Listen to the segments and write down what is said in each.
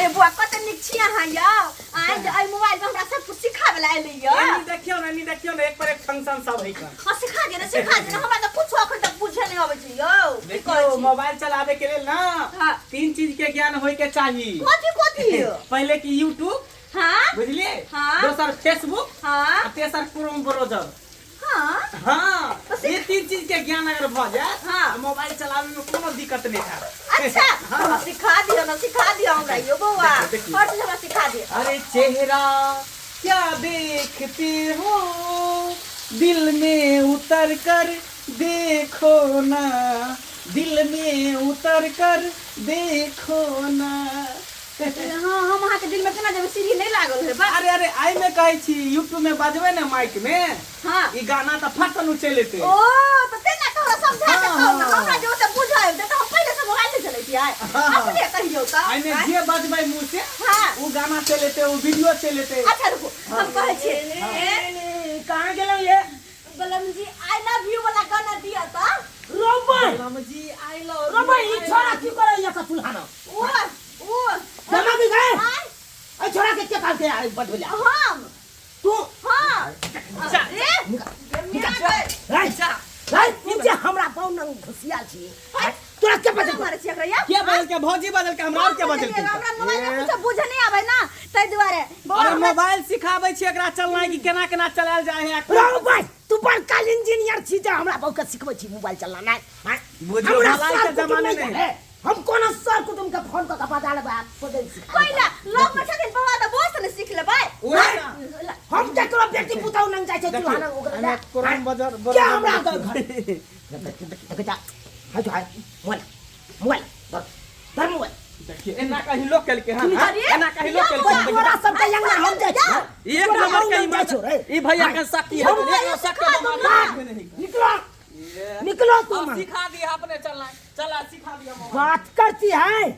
अरे बुआ कते नीक छी अहाँ यौ। आइ जे एहि मोबाइल में हमरा सब कुछ सिखावे ला एलै यौ। एनी देखियौ ने, एनी देखियौ ने, एक पर एक फंक्शन सब है का। हाँ, सिखा दिअ ने, सिखा दिअ ने, हमरा तऽ कुछो अखन तक बुझे नहि अबै छै यौ। की कहै देखियौ छी? मोबाइल चलावे के लेल ना हाँ। तीन चीज के ज्ञान होय के चाही। कथी कथी? पहले की यूट्यूब, हाँ बुझलिए? हाँ। दोसर फेसबुक, हाँ आ तेसर क्रोम ब्राउजर। हाँ हाँ, ये तीन चीज के ज्ञान अगर भ जाए, हाँ। तो मोबाइल चलावे में कोनो दिक्कत नहीं है। अच्छा, हाँ। हमरा सिखा दिअ ना, सिखा दिअ हमरा यौ बौआ। देखियौ, देखियौ। हर चीज हमरा सिखा दिअ। अरे चेहरा क्या देखते हो, दिल में उतर कर देखो ना, दिल में उतर कर देखो ना। हाँ, हम अहाँके दिल में केना जेबै, सीढ़ी नहि लागल है बा। अरे अरे, आई में कहै छी यूट्यूब में बजबै ने माइक में हाँ। ई गाना तऽ फट नु चलि एतै। ओ तऽ तेना तोरा समझा के हाँ, कहू ने, हाँ। हमरा जे ओते बुझायल तऽ हम पहिले से मोबाइल नहि चलैतियै। हाँ। अपने कहियौ तऽ। आई में जे बजबै मुंह से हाँ। उ गाना चलि एतै, उ वीडियो चलि एतै। अच्छा रुकू, हम कहै छियै। ए, कहाँ गेलौ ये? बलम जी I love you वाला गाना दिया तऽ। रोबे बलम जी I love रोबे, ई छोरा की करैया का चूल्हा न? ओ ओ दमा भी गए? आय। ए छोरा के के काल के आइ बदला? हम। तू? हाँ। जा। ए, निकाल। मेरा रे रे, तू जे हमरा पाँव नंग घुसिया छी, तोरा के बदल मारे छी एकरा या? के बदल के? भौजी बदल के, हमरा और के बदल के? हमरा मोबाइल में कुछ बुझे नहीं आवे ना, ताहि दुआरे। बौआ, अरे हमरा मोबाइल सिखाबै छी एकरा चलनाइ कि केना केना चलायल जाइ है। रो भाई, तू बड़का इंजीनियर छी जे हमरा बहु के सिखबै छी मोबाइल चलाना। बुझियौ, हमरा भलाई सर के कुटुम जमाने नहीं में। जाने। हम कोनो सर कुटुम के फोन कऽ के बजा लेबै आ खोजै सिखा पहिला लग में छथिन बौआ तऽ बस ने सीख लेबै। उएह ने। हम केकरो बेटी पुतहु नंग जाइ छै चूल्हा नंग ओकरा एहिमे लए। क्रोम बजर के हमरा घर देख देख जा, हाय हाय, मोबाइल मोबाइल धर धर मोबाइल। देखिए एना कहीं लोग केलकै हन, हाँ? अरे, एना कहीं लोग केलकै हन। तोरा सब के अंगना हम जाइ छी। एक तोरा नंबर हम के जाइ ई छौ रे। ई भैया के शक्ति है, हम एक शक के सिखा मार दूंगा। नहीं। निकलो निकलो तुम। अब सिखा दिया अपने चलना, चला सिखा दिया मोबाइल। बात करती है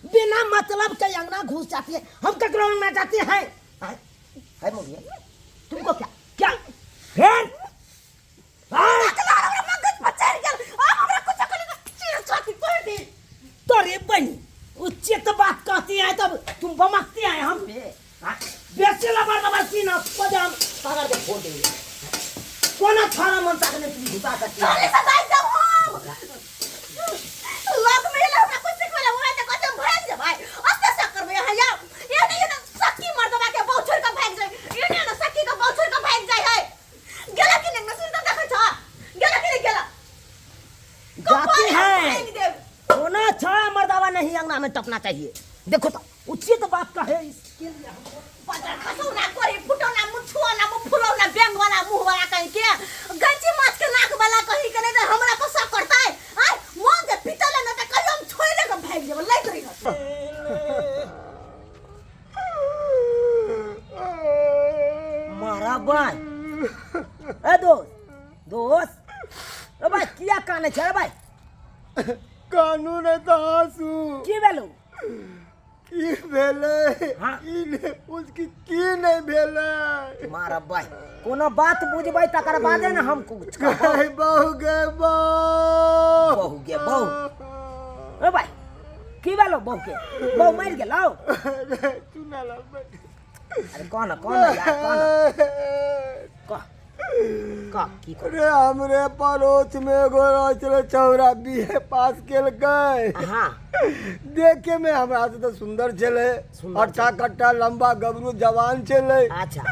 बिना मतलब के अंगना घुस जाती है। हम ककरो अंगना जाते हैं? है है मोगिया, तुमको क्या क्या फिर? हाँ? हमरा मगज पर चढ़ि गेल, आब हमरा कुछ कनि चीर छाती तोड़ि दी। तोरे बनी उचित बात कहती है तब तुम बमकती है हम पे। हाँ? बेसी लबर लबर की ना पदे हम पकड़ के फोड़ देंगे। कोना छाना मन तक नहीं तुम घुसा सकती है। चले से भाग जाओ हम। लग में एलै हमरा कुछ सिखबै ला मोबाइल तऽ कहै छै हम भागि जेबै। अस्ते से करबै अहाँ यौ। एने एने सखी मर्दबा के बहु छोड़ि कऽ भागि जाइ। एने एने सखी के बहु छोड़ि कऽ भागि जाइ है। गेला कि नहि? मशीन तऽ देखै छह। गेला कि नहि गेला? जाती है। भागि देब। कोना छाड़ा मर्दावा नहीं अंगना में टपना चाहिए। देखो तो उचित बात कहे इसके लिए हमको। बजर खसौना करी फुटौना मुँह छुऔना मुँह फुलौना बेंग वाला मुँह वाला कहीं के गंजी माछ के नाक वाला कहीं के नहीं तऽ हमरा पर शक करतै। आय मन जे पीतल ने तऽ कहियो हम छोड़ि के भागि जेबै लैत रही। मारा भाई, ए दोस्त दोस्त, ए भाई किया काने छै रे भाई? कानू ने तऽ आंसू। की भेलौ? की भेलै? हाँ। ई ने उसकी की नहीं भेलै। मारा भाई, कोनो बात बुझबै तकर बादे ने हम कुछ कहब। गै बहु गे बहु। बहु गे बहु। ए भाई की भेलौ बहु के? बहु मरि गेलौ? चुना ला। अरे कह न, कह न यार, कह न, कह कह की कह। रे हमरे पड़ोस में एगो रहै छलै छौड़ा, बी ए पास केलकै। हाँ। देखे में हमरा से तऽ सुंदर छलै। सुंदर। हट्टा कट्टा लंबा गबरू जवान छलै। अच्छा।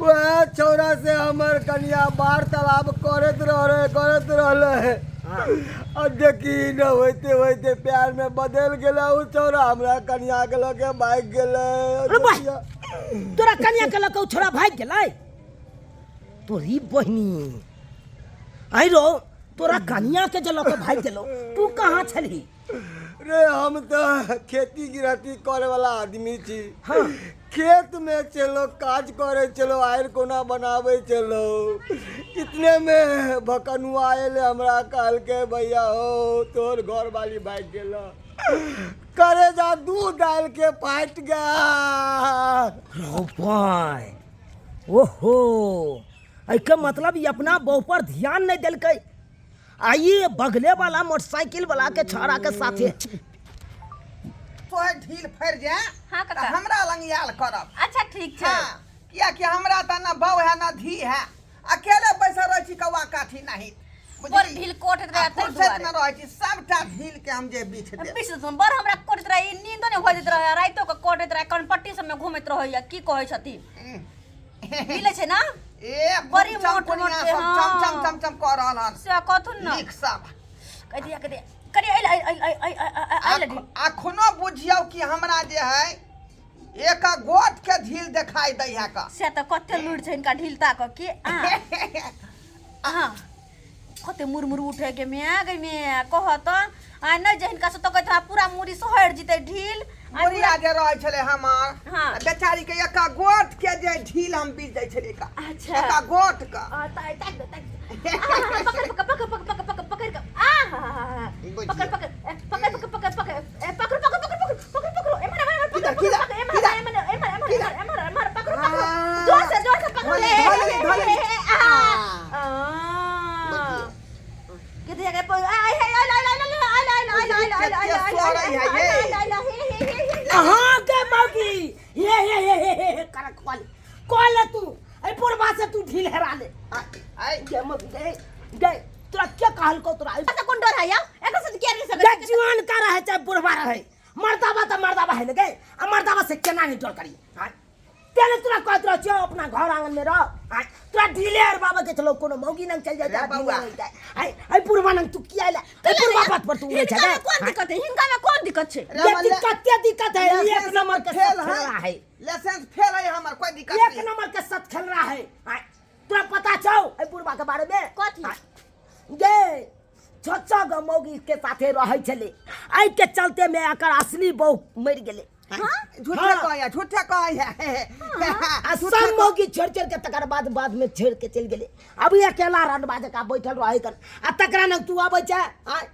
वएह छौड़ा से हमर कनिया वार्तालाप करैत रहलै, करैत रहलै। हाँ। आ देखी न होइते होइते प्यार में बदलि गेलै ओ छौड़ा, हमरा कनिया के लऽ के भागि गेलै। अरे भाई, तोरा कनिया के लऽ के ओ छौड़ा भागि गेलै? तोरी बहिनी, आई रो, तोरा कनिया के जे लऽ के भागि गेलौ, तू कहाँ छलही? रे हम तऽ खेती गृहस्थी करे वाला आदमी छी। हाँ। खेत में चलो काज करे चलो, आयर कोना बनावे चलो, इतने में भकनुआ आयल, हमरा कहलकै भैया हो तोर घर वाली भागि गेल। करे जा दूध डाल के फाटि गया। रो भाई, ओहो, एहिके मतलब ई अपना बहु पर ध्यान नहीं देलकै आ ई बगले वाला मोटरसाइकिल वाला के छौड़ा के साथे। सोहे ढील फड़ि जाए हाँ, तऽ काका। हमरा लग आयल करब। अच्छा ठीक छै। हाँ, कियाकि हमरा तऽ न बहु है न धी है, अकेले बैसल रहै छी कौआ काठी नहीं। बड़ ढील कोटैत रहे ताहि फुर्सत में दुआरे। रहै छी, सबटा ढील के हम जे बीछ देब। बीस बड़ हमरा कोटैत रहे, ई नींदो नहि होइत रहे, राइतो के कोटैत रहे, कनपट्टी सबमे घुमैत रहैया। की कहै छथिन, मिलै छै ना? ए बड़ी खूब मोट चमकुनिया मोट सब हाँ। चम चम चम चम कऽ रहल हन। से कहथुन ना। लीख सब। कह दिया, कह दिया करी अइल अइल अइल अइल अइल अइल। अखनो बुझियौ कि हमरा जे है एक गोट के ढील देखाई दै है का। से तऽ कते लूट छै हिनका ढीलता कऽ के आ हाँ कते मुरमुर उठे के म्या गे म्या। कह तऽ आ नहि जे हिनका से तऽ कहैत पूरा मुरी सोहरि जेतै ढील आ बुढ़िया जे रहै छलै हमर, हाँ। बेचारी के एक गोट के जे ढील हम बीच दै छलियै का। अच्छा। एक गोट के। आ, ताक ताक दे, ताक दे। आ, पकड़ पकड़ पकड़ पकड़ पकड़ पकड़ पकड़ के आ हा हा हा। बुझियौ। पकड़ पकड़ ए, पकड़ पकड़ पकड़ पकड़ ए, पकड़ पकड़ पकड़ पकड़ पकड़ पकड़ एमहर एमहर एमहर, किधर, पकड़ किधर, पकड़ एमहर किधर, एमहर एमहर एमहर किधर? एमहर एमहर एमहर, पकड़ो पकड़ो। हाँ। जोर से जोर से पकड़ो। धोली, ए, धोली, ए, धोली। ए, ए, आ आ। आ के दिया के आ हे आ ला ला ला ला ला ला ला ला ला ला कते सोरै है ये। ला ला हे हे हे हे। अहाँ के मौगी हे हे हे हे हे हे कर कॉल कॉल तू ए पुरबा से तू ढील हेरा ले। आ- गे मौगी गे गे तोरा के कहल को तोरा? ऐसा कोन डर है या एकर से किया नहीं गे सकत? जुआन का रहे चाहे बुढ़वा रहे, मर्दाबा तो मर्दाबा है न गे। आ मर्दाबा से केना नहीं डर करी? हाँ तेने तोरा कहत रह छियौ अपना घर आंगन में रह। हाँ तोरा ढीले हर बाबा के चलो कोनो मौगी नंग चल जाए। रे बउआ। आई आई पुरवा नंग तू किया आइला? आई पुरवा बात पर तू उड़े हिनका छै में कोन दिक्कत है? हिनका में कोन दिक्कत छै? रे ये मल्ले- दिक्कत के दिक्कत है, ये एक लाइसेंस नंबर के फेल सत खेल रहा है। लाइसेंस फेल है हमर, कोई दिक्कत एक नहीं। नंबर के सत खेल रहा है। हाँ, तोरा पता छौ ए बुढ़वा के बारे में? कथी? हाँ, गे छह छह गो मौगी के साथे रहै छलै, एहि के चलते में एकर असली बहू मरि गेलै। हाँ? झूठे हाँ। कहै झूठे कहै है। आ सब मौगी छोड़ि छोड़ि के तकर बाद बाद में छोड़ि के चलि गेलै। अभी अकेला रनबा जकाँ बैठल रहै कर आ तकरा नंग तू आबै छै? आँय,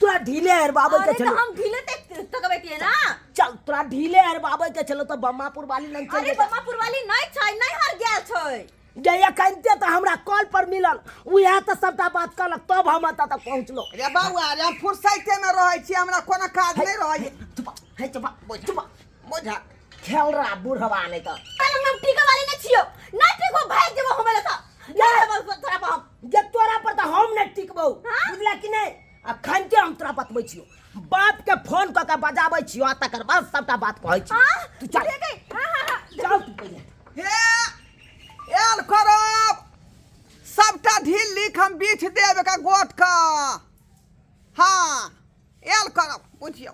तोरा ढीले हेरबाबै के अरे छलौ। तो हम ढीले तक तकबै के ना। चल तोरा ढीले हेरबाबै के छलौ तऽ बम्मापुर वाली लग चलि अरे जेतै। बम्मापुर वाली नहीं छै, नहीं हर गेल छै। गे एखनते तऽ हमरा कॉल पर मिलल, उएह तऽ सबटा बात कहलक तब हम एतऽ तक पहुँचलहुँ। रे बउआ रे, हम फुर्सते में रहै छी, हमरा कोनो काज नहीं रहै। चुप हे चुप चुप। बुझा खेल रहा बुढ़वा नहीं तऽ। पहले हम टीका वाली नहीं छियो, नहीं टिकबो भाग जेबो हम लग। नहीं हेबो तोरा पर हम। जे तोरा पर तऽ हम नहि टिकबौ। हाँ? बुझला कि नहि? अखन के हम तोरा बतबै छियौ, बाप के फोन कऽ के बजाबै छियौ आ तकर बाद सबटा बात कहै छियौ। हाँ? तू चल। ठीक है, हाँ हाँ हाँ। चल तू पहिले। हे आयल करब सबटा ढील लिख हम बीछ देब एक गोट का। हाँ आयल करब बुझियौ।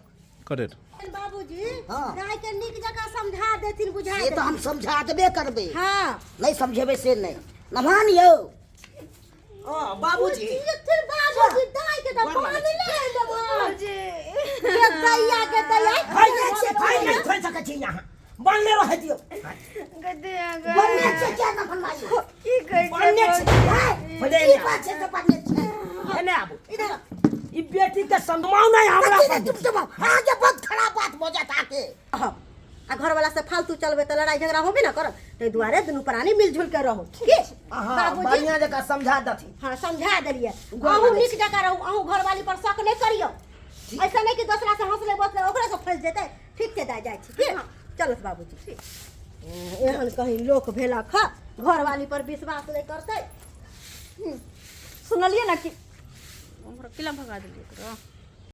Cut it. बाबूजी, हाँ। दाई के नीक जकाँ समझा देथिन, बुझा से तऽ हम देथिन। समझा देबे करबै। हाँ। नहीं समझेबै से नहीं नभान यौ। हाँ बाबूजी। बुझियथिन बाबूजी, दाई के तऽ गोर लागै पानी नहि देबो। के दैया के दैया। भाई नहीं छै, भाई नहीं खोलि सकै छी, यहाँ बनले रहै दियौ। बनने छै किया न बनवाइयो? की कहै बनने छै। हैं? पहिले की एने बात छै से बनने छै? एने आबू। इधर ई बेटी के संगमाउ नहीं हमरा कथी पर। ने चुप चुप आगे बहुत खराब बात हो जाता के। आ घरवाला से फालतू चलबै तऽ लड़ाई झगड़ा होबे ना करत, ताहि दुआरे दुनू प्राणी मिलजुल के रहू की हाँ बाबूजी? बढ़िया जकाँ समझा दथिन। हाँ समझा देलियै। गोर अहूँ लागै नीक जकाँ रहू, अहूँ घरवाली पर शक नहि करियौ। ऐसा नहि कि दोसरा से हंसले बसले ओकरे से फंसि जेतै। ठीक छै दाइ, जाइ छी की? चलत बाबूजी। एहन कहीं लोक भेलक हँ घरवाली पर विश्वास नहि करतै। सुनलियै ना कि हमरा किला भगा देलियै एकरा?